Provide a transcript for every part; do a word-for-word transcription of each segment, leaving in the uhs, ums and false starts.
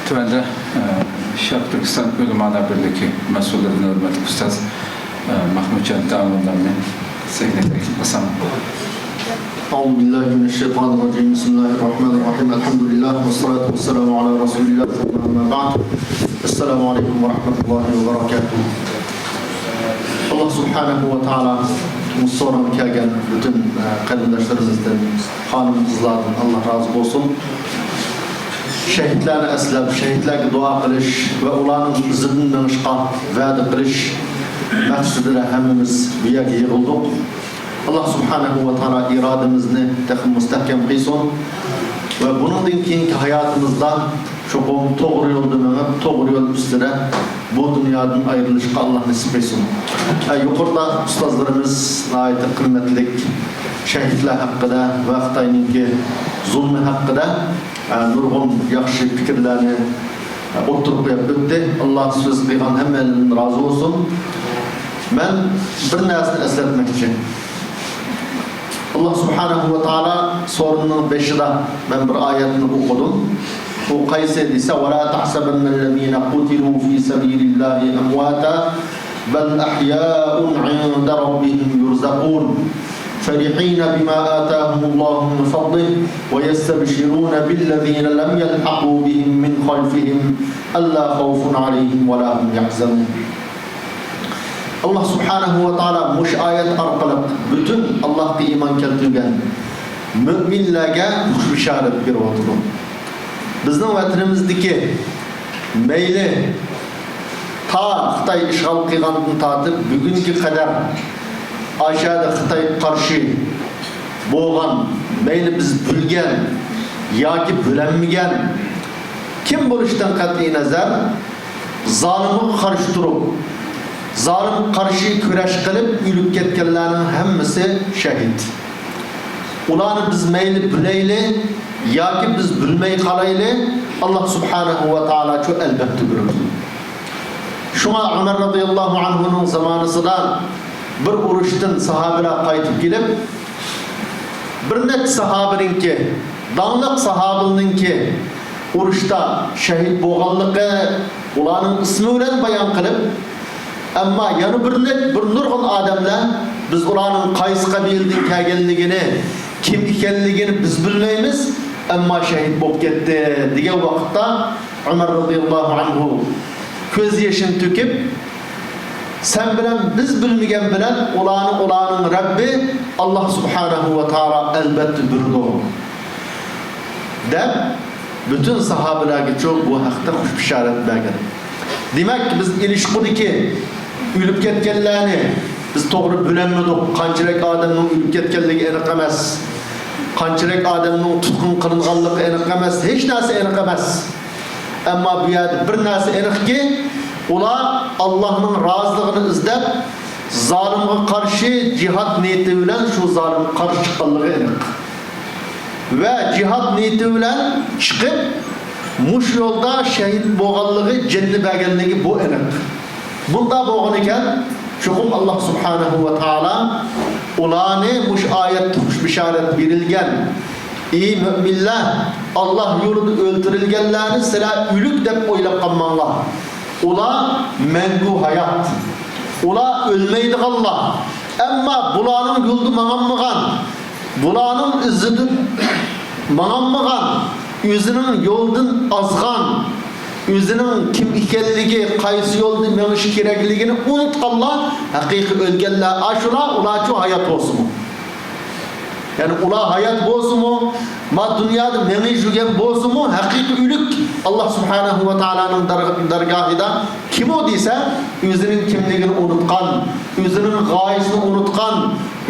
تۆۋەندە، ئە، شەرقىي تۈركىستان ئۆلىمالار بىرلىكى مەسئۇلىدىن ھۆرمەتلىك ئۇستاز، ئە، مەھمۇتجان تەئەلىمۇللامنى سەھنىگە تەكلىپ قىلسام. أعوذ بالله من الشيطان الرجيم. بسم الله الرحمن الرحيم. الحمد لله والصلاة والسلام على رسول الله. ثم أما بعد. السلام عليكم ورحمة الله وبركاته. ئاللا سۇبھانەھۇ ۋە تائالا مۇشۇ سورۇنغا كەلگەن پۈتۈن، ئە، قېرىنداشلىرىمىزدىن، خانىم-قىزلاردىن ئاللا رازى بولسۇن. شەھىدلەرنى ئەسلەپ، شەھىدلەرگە دۇئا قىلىش ۋە ئۇلارنىڭ ئىزىدىن مېڭىشقا ۋەدە قىلىش مەقسىتىدە ھەممىمىز بۇ يەرگە يىغىلدۇق. ئاللا سۇبھانەھۇ ۋە تائالا ئىرادىمىزنى تېخىمۇ مۇستەھكەم قىلسۇن ۋە بۇنىڭدىن كېيىنكى ھاياتىمىزدا چوقۇم توغرا يولدا مېڭىپ، توغرا يول ئۈستىدە بۇ دۇنيادىن ئايرىلىشقا ئاللا نېسىپ قىلسۇن. ئە، يۇقىرىدا ئۇستازلىرىمىز ناھايىتى قىممەتلىك شەھىدلەر ھەققىدە ۋە خىتاينىڭكى زۇلمى ھەققىدە، ئە، نۇرغۇن ياخشى پىكىرلەرنى، ئە، ئوتتۇرىغا قويۇپ ئۆتتى. ئاللا سىز قىلغان ھەممىڭلاردىن رازى بولسۇن. مەن بىر نەرسىنى ئەسلەتمەكچى. ئاللا سۇبھانەھۇ ۋە تائالا سورىنىڭ بېشىدا مەن بىر ئايەتنى ئوقۇدۇم. ئۇ قايسى دېسە، ولا تحسبن الذين قتلوا في سبيل الله أمواتا بل أحياء عند ربهم يرزقون فرحين بما آتاهم الله من فضله ويستبشرون بالذين لم يلحقوا بهم من خلفهم ألا خوف عليهم ولا هم يحزنون. ئاللا سۇبھانەھۇ ۋە تائالا مۇشۇ ئايەت ئارقىلىق پۈتۈن ئاللاغا ئىمان كەلتۈرگەن مۆمىنلەرگە خۇش بېشارەت بېرىۋاتىدۇ. بىزنىڭ ۋەتىنىمىزدىكى مەيلى تا خىتاي ئىشغال قىلغاندىن تارتىپ بۈگۈنگە قەدەر ئاشۇ يەردە خىتايغا قارشى بولغان، مەيلى بىز بۆلگەن ياكى بۆلەلمىگەن كىم بولۇشىدىن قەتئىينەزەر، زالىمغا قارشى تۇرۇپ، زالىمغا قارشى كۈرەش قىلىپ ئۆلۈپ كەتكەنلەرنىڭ ھەممىسى شەھىد. ئۇلارنى بىز مەيلى بىلەيلى ياكى بىز بىلمەي قالايلى، ئاللا سۇبھانەھۇ ۋە تائالاچۇ ئەلبەتتە بىلىدۇ. شۇڭا ئۆمەر رازىياللاھۇ ئەنھۇنىڭ زامانىسىدا بىر ئۇرۇشتىن ساھابىلەر قايتىپ كېلىپ، بىر نەچچە ساھابىنىڭكى، داڭلىق ساھابىلىرنىڭكى ئۇرۇشتا شەھىد بولغانلىقى، ئۇلارنىڭ ئىسمى بىلەن بايان قىلىپ، ئەمما يەنە بىر نەچ-، بىر نۇرغۇن ئادەملەر بىز ئۇلارنىڭ قايسى قەبىلىدىن كەلگەنلىكىنى، كىم ئىكەنلىكىنى بىز بىلمەيمىز، ئەمما شەھىد بولۇپ كەتتى دېگەن ۋاقىتتا، ئۆمەر رازىياللاھۇ ئەنھۇ كۆز يېشىنى تۆكۈپ، سەن بىلەن بىز بىلمىگەن بىلەن ئۇلارنى ئۇلارنىڭ رەببى ئاللا سۇبھانەھۇ ۋە تائالا ئەلبەتتە بىلىدۇ، دەپ، پۈتۈن ساھابىلەرگىچۇ بۇ ھەقتە خۇش بېشارەت بەرگەن. دېمەك، بىز ئېلىشقۇدىكى ئۆلۈپ كەتكەنلەرنى بىز توغرا بۆلەلمىدۇق. قانچىلىك ئادەمنىڭ ئۆلۈپ كەتكەنلىكى ئېنىق ئەمەس. قانچىلىك ئادەمنىڭ تۇتقۇن قىلىنغانلىقى ئېنىق ئەمەس. ھېچ نەرسە ئېنىق ئەمەس. ئەمما بۇ يەردە بىر نەرسە ئېنىقكى، ئۇلار ئاللانىڭ رازىلىقىنى ئىزدەپ، زالىمغا قارشى جىھاد نىيىتى بىلەن شۇ زالىمغا قارشى چىققانلىقى ئېنىق. ۋە جىھاد نىيىتى بىلەن چىقىپ، مۇشۇ يولدا شەھىد بولغانلىقى، جېنىنى بەرگەنلىكى بۇ ئېنىق. بۇنداق بولغىنىكەن، چوقۇم ئاللا سۇبھانەھۇ ۋە تائالا ئۇلارنى مۇشۇ ئايەتتە خۇش بېشارەت بېرىلگەن، ئى مۆمىنلەر، ئاللا يولىدا ئۆلتۈرۈلگەنلەرنى سىلەر ئۆلۈك دەپ ئويلاپ قالماڭلار. ئۇلار مەڭگۈ ھايات. ئۇلار ئۆلمەيدىغانلار. ئەمما بۇلارنىڭ يولىدا ماڭالمىغان، بۇلارنىڭ ئىزىدىن ماڭالمىغان، ئۆزىنىڭ يولىدىن ئازغان، ئۆزىنىڭ كىم ئىكەنلىكى، قايسى يولدا مېڭىش كېرەكلىكىنى ئۇنتۇغانلار ھەقىقىي ئۆلگەنلەر. ئاشۇلار، ئۇلارچۇ ھايات بولسىمۇ، يەنى ئۇلار ھايات بولسىمۇ، ما دۇنيادا مېڭىپ يۈرگەن بولسىمۇ، ھەقىقىي ئۆلۈك. ئاللا سۇبھانەھۇ ۋە تائالانىڭ دەر-، دەرگاھىدا كىم ئۇ دېسە، ئۆزىنىڭ كىملىكىنى ئۇنتۇغان، ئۆزىنىڭ غايىسىنى ئۇنتۇغان،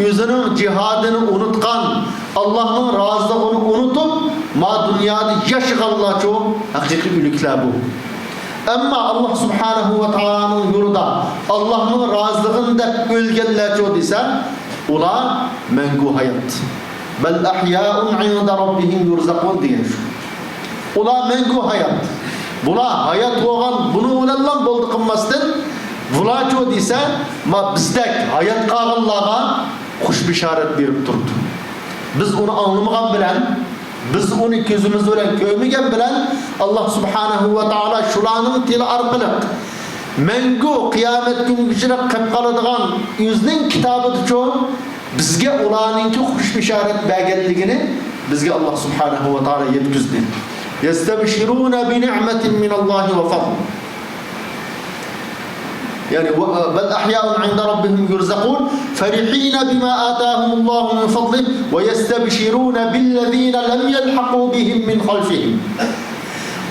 ئۆزىنىڭ جىھادىنى ئۇنتۇغان، ئاللانىڭ رازىلىقىنى ئۇنتۇپ، ما دۇنيادا ياشىغانلارچۇ ھەقىقىي ئۆلۈكلەر بۇ. ئەمما ئاللا سۇبھانەھۇ ۋە تائالانىڭ يولىدا ئاللانىڭ رازىلىقىنى دەپ ئۆلگەنلەرچۇ دېسە، ئۇلار مەڭگۈ ھايات. بل أحياء عند ربهم يرزقون دېگەن شۇ. ئۇلار مەڭگۈ ھايات. بۇلار ھايات بولغان، بۇنىڭ بىلەنلا بولدى قىلماستىن، بۇلارچۇ دېسە، ما بىزدەك ھايات قالغانلارغا خۇش بېشارەت بېرىپ تۇرىدۇ. بىز ئۇنى ئاڭلىمىغان بىلەن، بىز ئۇنى كۆزىمىز بىلەن كۆرمىگەن بىلەن، ئاللا سۇبھانەھۇ ۋە تائالا شۇلارنىڭ تىلى ئارقىلىق مەڭگۈ قىيامەت كۈنگىچىلىك قېلىپ قالىدىغان ئۆزىنىڭ كىتابىدىچۇ بىزگە ئۇلارنىڭكى خۇش بېشارەت بەرگەنلىكىنى بىزگە ئاللا سۇبھانەھۇ ۋە تائالا يەتكۈزدى. يەستەبشىرۇنە بىنىئمەتىن مىنەللاھى ۋە فەضل. يەنى، بەل ئەھيائۇن ئىندە رەببىھىم يۇرزەقۇن، فەرىھىنە بىما ئاتاھۇمۇللاھۇ مىن فەضلىھ، ۋە يەستەبشىرۇنە بىللەزىنە لەم يەلھەقۇ بىھىم مىن خەلفىھىم.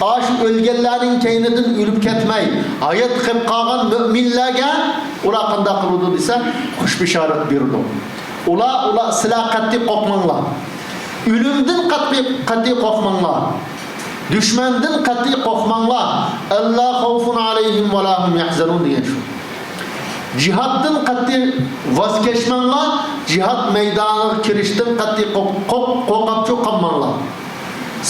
ئاشۇ ئۆلگەنلەرنىڭ كەينىدىن ئۆلۈپ كەتمەي، ھايات قېلىپ قالغان مۆمىنلەرگە ئۇلار قانداق قىلىدۇ دېسە، خۇش بېشارەت بېرىدۇ. ئۇلار، ئۇلار، سىلەر قەتئىي قورقماڭلار. ئۆلۈمدىن قەتئىي، قەتئىي قورقماڭلار. دۈشمەندىن قەتئىي قورقماڭلار. ئەللا خەۋفۇن ئەلەيھىم ۋە لا ھۇم يەھزەنۇن دېگەن شۇ. جىھادتىن قەتئىي ۋاز كەچمەڭلار. جىھاد مەيدانىغا كىرىشتىن قەتئىي قورق-، قورق-، قورقۇپچۇ قالماڭلار.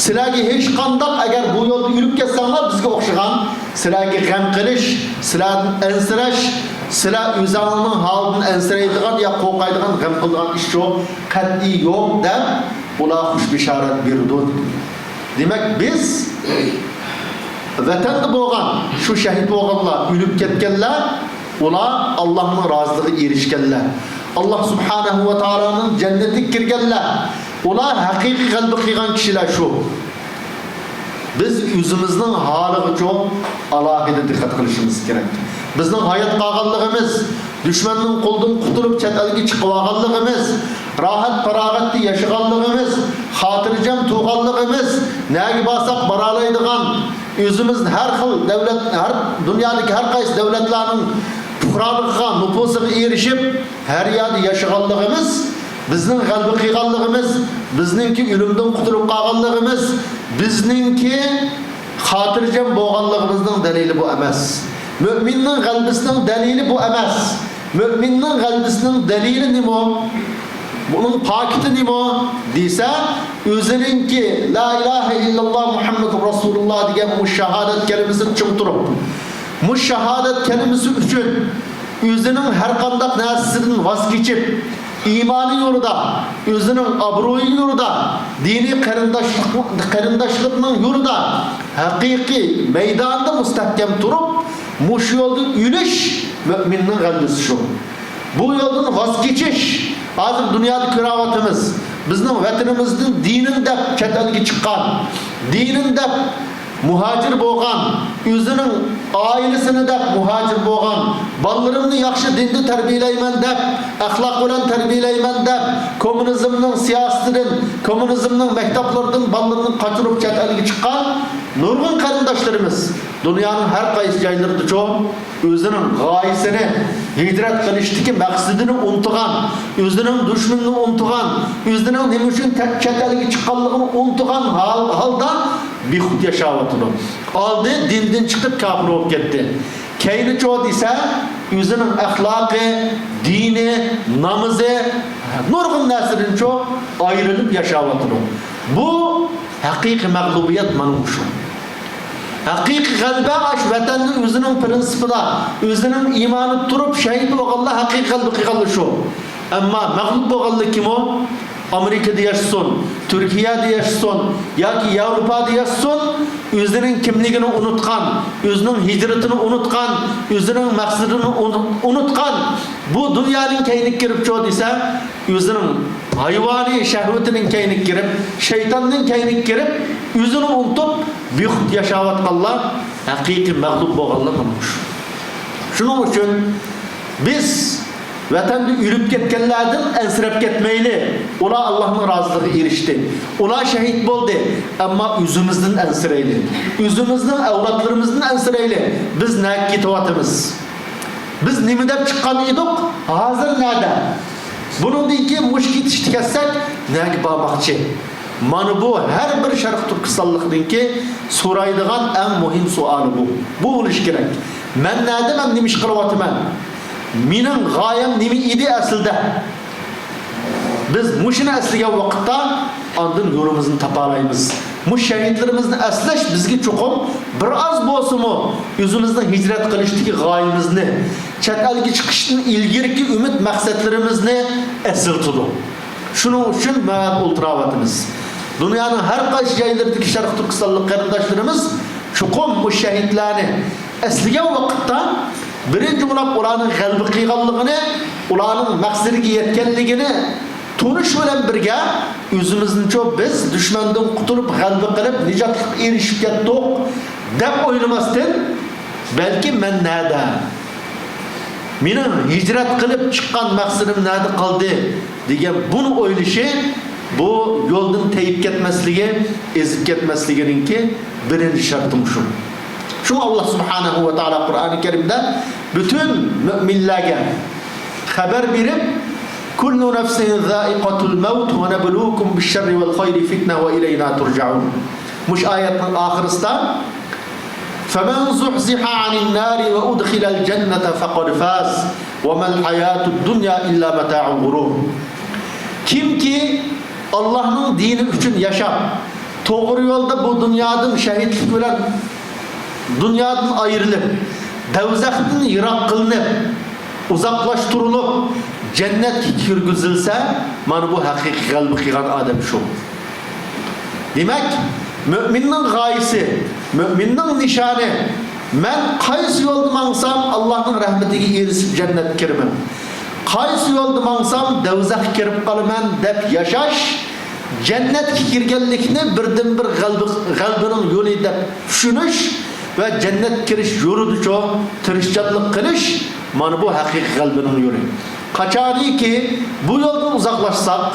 سىلەرگە ھېچقانداق، ئەگەر بۇ يولدا ئۆلۈپ كەتسەڭلار، بىزگە ئوخشىغان، سىلەرگە غەم قىلىش، سىلەردىن ئەنسىرەش، سىلەر ئۆزۈڭلارنىڭ ھالىدىن ئەنسىرەيدىغان يا قورقايدىغان، غەم قىلىدىغان ئىش يوق، قەتئىي يوق دەپ، ئۇلار خۇش بېشارەت بېرىدۇ. دېمەك، بىز ۋەتەندە بولغان، شۇ شەھىد بولغانلار، ئۆلۈپ كەتكەنلەر، ئۇلار ئاللانىڭ رازىلىقىغا ئېرىشكەنلەر، ئاللا سۇبھانەھۇ ۋە تائالانىڭ جەننىتىگە كىرگەنلەر، ئۇلار ھەقىقىي غەلىبە قىلغان كىشىلەر شۇ. بىز ئۆزىمىزنىڭ ھالىغىچۇ ئالاھىدە دىققەت قىلىشىمىز كېرەك. بىزنىڭ ھايات قالغانلىقىمىز، دۈشمەننىڭ قولىدىن قۇتۇلۇپ چەت ئەلگە چىقىۋالغانلىقىمىز، راھەت پاراغەتتە ياشىغانلىقىمىز، خاتىرجەم تۇرغانلىقىمىز، نەگە بارساق بارالايدىغان، ئۆزىمىز ھەر خىل دۆلەت، ھەر دۇنيادىكى ھەر قايسى دۆلەتلەرنىڭ پۇقرالىقىغا، نوپۇسىغا ئېرىشىپ، ھەر يەردە ياشىغانلىقىمىز، بىزنىڭ غەلىبە قىلغانلىقىمىز، بىزنىڭكى ئۆلۈمدىن قۇتۇلۇپ قالغانلىقىمىز، بىزنىڭكى خاتىرجەم بولغانلىقىمىزنىڭ دەلىلى بۇ ئەمەس. مۆمىننىڭ غەلىبىسىنىڭ دەلىلى بۇ ئەمەس. مۆمىننىڭ غەلىبىسىنىڭ دەلىلى نېمە؟ بۇنىڭ پاكىتى نېمە دېسە، ئۆزىنىڭكى لا ئىلاھە ئىللاللا مۇھەممەدۇر رەسۇلۇللا دېگەن بۇ شاھادەت كەلىمىسىنى چىڭ تۇرۇپ، بۇ شاھادەت كەلىمىسى ئۈچۈن ئۆزىنىڭ ھەر قانداق نەرسىسىدىن ۋاز كېچىپ، ئىمانى يولىدا، ئۆزىنىڭ ئابرۇيى يولىدا، دىنىي قېرىنداشلىق، قېرىنداشلىقنىڭ يولىدا ھەقىقىي مەيداندا مۇستەھكەم تۇرۇپ، مۇشۇ يولدا ئۆلۈش مۆمىننىڭ غەلىبىسى شۇ. بۇ يولدىن ۋاز كېچىش، ھازىر دۇنيادا كۆرۈۋاتىمىز، بىزنىڭ ۋەتىنىمىزدىن دىنىم دەپ چەت ئەلگە چىققان، دىنىم دەپ مۇھاجىر بولغان، ئۆزىنىڭ ئائىلىسىنى دەپ مۇھاجىر بولغان، بالىلىرىمنى ياخشى دىندا تەربىيەلەيمەن دەپ، ئەخلاق بىلەن تەربىيەلەيمەن دەپ، كوممۇنىزمنىڭ سىياسىتىدىن، كوممۇنىزمنىڭ مەكتەپلىرىدىن بالىلىرىنى قاچۇرۇپ چەت ئەلگە چىققان نۇرغۇن قېرىنداشلىرىمىز دۇنيانىڭ ھەر قايسى جايلىرىدىچۇ ئۆزىنىڭ غايىسىنى، ھىجرەت قىلىشتىكى مەقسىتىنى ئۇنتۇغان، ئۆزىنىڭ دۈشمىنىنى ئۇنتۇغان، ئۆزىنىڭ نېمە ئۈچۈن تە-، چەت ئەلگە چىققانلىقىنى ئۇنتۇغان ھال-، ھالدا بىخۇد ياشاۋاتىدۇ. ئالدى دىندىن چىقىپ كاپىر بولۇپ كەتتى. كەينىچۇ دېسە، ئۆزىنىڭ ئەخلاقى، دىنى، نامىزى، نۇرغۇن نەرسىدىنچۇ ئايرىلىپ ياشاۋاتىدۇ. بۇ ھەقىقىي مەغلۇبىيەت مانا مۇشۇ. ھەقىقىي غەلىبە ئاشۇ ۋەتەندە ئۆزىنىڭ پىرىنسىپىدا، ئۆزىنىڭ ئىمانىدا تۇرۇپ شەھىد بولغانلار ھەقىقىي غەلىبە قىلغانلار شۇ. ئەمما مەغلۇپ بولغانلار كىمۇ؟ ئامېرىكىدا ياشىسۇن، تۈركىيەدە ياشىسۇن ياكى ياۋروپادا ياشىسۇن، ئۆزىنىڭ كىملىكىنى ئۇنتۇغان، ئۆزىنىڭ ھىجرىتىنى ئۇنتۇغان، ئۆزىنىڭ مەقسىتىنى ئۇن-، ئۇنتۇغان، بۇ دۇنيانىڭ كەينىگە كىرىپچۇ دېسە، ئۆزىنىڭ ھايۋانىي شەھۋىتىنىڭ كەينىگە كىرىپ، شەيتاننىڭ كەينىگە كىرىپ، ئۆزىنى ئۇنتۇپ، بىخۇد ياشاۋاتقانلار ھەقىقىي مەغلۇپ بولغانلار مانا مۇشۇ. شۇنىڭ ئۈچۈن بىز ۋەتەندە ئۆلۈپ كەتكەنلەردىن ئەنسىرەپ كەتمەيلى. ئۇلار ئاللانىڭ رازىلىقىغا ئېرىشتى. ئۇلار شەھىت بولدى. ئەمما ئۆزىمىزدىن ئەنسىرەيلى. ئۆزىمىزنىڭ ئەۋلادلىرىمىزدىن ئەنسىرەيلى. بىز نەگە كېتىۋاتىمىز؟ بىز نېمە دەپ چىققان ئىدۇق؟ ھازىر نەدە؟ بۇنىڭدىن كېيىن مۇشۇ كېتىشتە كەتسەك، نەگە بارماقچى؟ مانا بۇ ھەر بىر شەرقىي تۈركىستانلىقنىڭكى سورايدىغان ئەڭ مۇھىم سوئالى بۇ. بۇ بولۇشى كېرەك. مەن نەدە، مەن نېمە ئىش قىلىۋاتىمەن؟ مېنىڭ غايەم نېمە ئىدى ئەسلىدە؟ بىز مۇشۇنى ئەسلىگەن ۋاقىتتا ئاندىن يولىمىزنى تاپالايمىز. مۇشۇ شەھىدلىرىمىزنى ئەسلەش بىزگە چوقۇم بىر ئاز بولسىمۇ ئۆزىمىزنىڭ ھىجرەت قىلىشتىكى غايىمىزنى، چەت ئەلگە چىقىشتىن ئىلگىرىكى ئۈمىد مەقسەتلىرىمىزنى ئېسىلتىدۇ. شۇنىڭ ئۈچۈن مانا ئولتۇراۋاتىمىز. دۇنيانىڭ ھەر قايسى جايلىرىدىكى شەرقىي تۈركىستانلىق قېرىنداشلىرىمىز چوقۇم بۇ شەھىدلەرنى ئەسلىگەن ۋاقىتتا، بىرىنچى بولۇپ ئۇلارنىڭ غەلىبە قىلغانلىقىنى، ئۇلارنىڭ مەقسىتىگە يەتكەنلىكىنى تونۇش بىلەن بىرگە، ئۆزىمىزنىچۇ بىز دۈشمەندىن قۇتۇلۇپ، غەلىبە قىلىپ، نىجاتلىققا ئېرىشىپ كەتتۇق دەپ ئويلىماستىن، بەلكى مەن نەدە؟ مېنىڭ ھىجرەت قىلىپ چىققان مەقسىتىم نەدە قالدى؟ دېگەن بۇنى ئويلىشى، بۇ يولدىن تېيىپ كەتمەسلىكى، ئېزىپ كەتمەسلىكىنىڭكى بىرىنچى شەرتى شۇ. شۇڭا ئاللا سۇبھانەھۇ ۋە تائالا قۇرئانى كەرىمدە پۈتۈن مۆمىنلەرگە خەۋەر بېرىپ، كل نفس ذائقة الموت ونبلوكم بالشر والخير فتنة وإلينا ترجعون. مۇشۇ ئايەتنىڭ ئاخىرىسىدا، فمن زحزح عن النار وأدخل الجنة فقد فاز وما الحياة الدنيا إلا متاع الغرور. كىمكى ئاللاھنىڭ دىنى ئۈچۈن ياشاپ، توغرا يولدا بۇ دۇنيادىن شەھىدلىك بىلەن دۇنيادىن ئايرىلىپ، دوزاختىن يىراق قىلىنىپ، ئۇزاقلاشتۇرۇلۇپ، جەننەتكە كىرگۈزۈلسە، مانا بۇ ھەقىقىي غەلىبە قىلغان ئادەم شۇ. دېمەك، مۆمىننىڭ غايىسى، مۆمىننىڭ نىشانى، مەن قايسى يولدا ماڭسام، ئاللاھنىڭ رەھمىتىگە ئېرىشىپ جەننەتكە كىرىمەن، قايسى يولدا ماڭسام، دوزاخقا كىرىپ قالىمەن دەپ ياشاش، جەننەتكە كىرگەنلىكنى بىردىنبىر غەلبە، غەلبىنىڭ يولى دەپ چۈشىنىش ۋە جەننەتكە كىرىش يولىدىچۇ تىرىشچانلىق قىلىش، مانا بۇ ھەقىقىي غەلبىنىڭ يولى. قاچانكى بۇ يولدىن ئۇزاقلاشساق،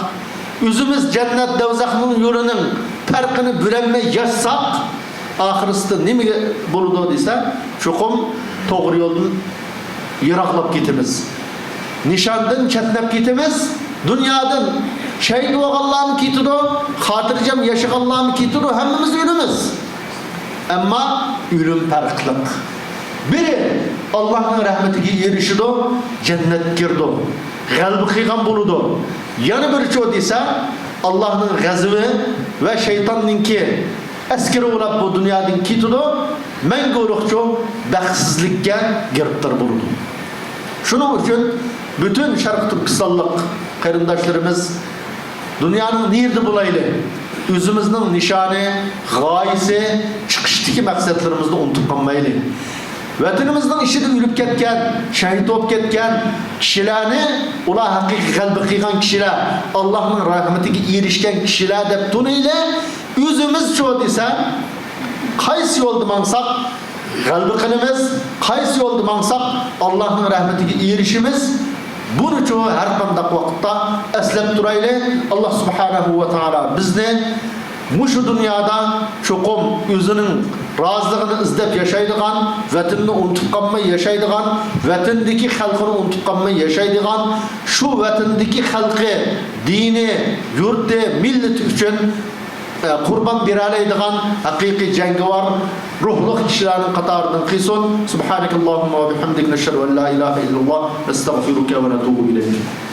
ئۆزىمىز جەننەت دوزاخنىڭ يولىنىڭ پەرقىنى بىلەلمەي ياشىساق، ئاخىرسىدا نېمە بولىدۇ دېسە، چوقۇم توغرا يولدىن يىراقلاپ كېتىمىز. نىشاندىن چەتنەپ كېتىمىز. دۇنيادىن شەھىت بولغانلارمۇ كېتىدۇ، خاتىرجەم ياشىغانلارمۇ كېتىدۇ، ھەممىمىز ئۆلىمىز. ئەمما ئۆلۈم پەرقلىق. بىرى ئاللاھنىڭ رەھمىتىگە ئېرىشىدۇ، جەننەتكە كىرىدۇ، غەلىبە قىلغان بولىدۇ. يەنە بىرىچۇ دېسە، ئاللاھنىڭ غەزىۋى ۋە شەيتاننىڭكى ئەسكىرى بولاپ بۇ دۇنيادىن كېتىدۇ، مەڭگۈلۈكچۇ بەختسىزلىككە گىرىپتار بولىدۇ. شۇنىڭ ئۈچۈن پۈتۈن شەرقىي تۈركىستانلىق قېرىنداشلىرىمىز، دۇنيانىڭ نېرىدە بولايلى، ئۆزىمىزنىڭ نىشانى، غايىسى، چىقىشتىكى مەقسەتلىرىمىزنى ئۇنتۇپ قالمايلى. ۋەتىنىمىزنىڭ ئىچىدە ئۆلۈپ كەتكەن، شەھىت بولۇپ كەتكەن كىشىلەرنى، ئۇلار ھەقىقىي غەلىبە قىلغان كىشىلەر، ئاللاھنىڭ رەھمىتىگە ئېرىشكەن كىشىلەر دەپ تونۇيلى. ئۆزىمىزچۇ دېسە، قايسى يولدا ماڭساق، غەلىبە قىلىمىز، قايسى يولدا ماڭساق، ئاللاھنىڭ رەھمىتىگە ئېرىشىمىز. بۇنىچۇ ھەر قانداق ۋاقىتتا ئەسلەپ تۇرايلى. ئاللاھ سۇبھانەھۇ ۋە تائالا بىزنى مۇشۇ دۇنيادا چوقۇم ئۆزىنىڭ رازىلىقىنى ئىزدەپ ياشايدىغان، ۋەتىنىنى ئۇنتۇپ قالماي ياشايدىغان، ۋەتىنىدىكى خەلقىنى ئۇنتۇپ قالماي ياشايدىغان، شۇ ۋەتىنىدىكى خەلقى، دىنى، يۇرتى، مىللىتى ئۈچۈن قۇربان بېرەلەيدىغان ھەقىقىي جەڭگىۋار روھلۇق كىشىلەرنىڭ قاتارىدىن قىلسۇن. سبحانك اللهم وبحمدك، نشهد أن لا إله إلا الله، نستغفرك ونتوب إليك.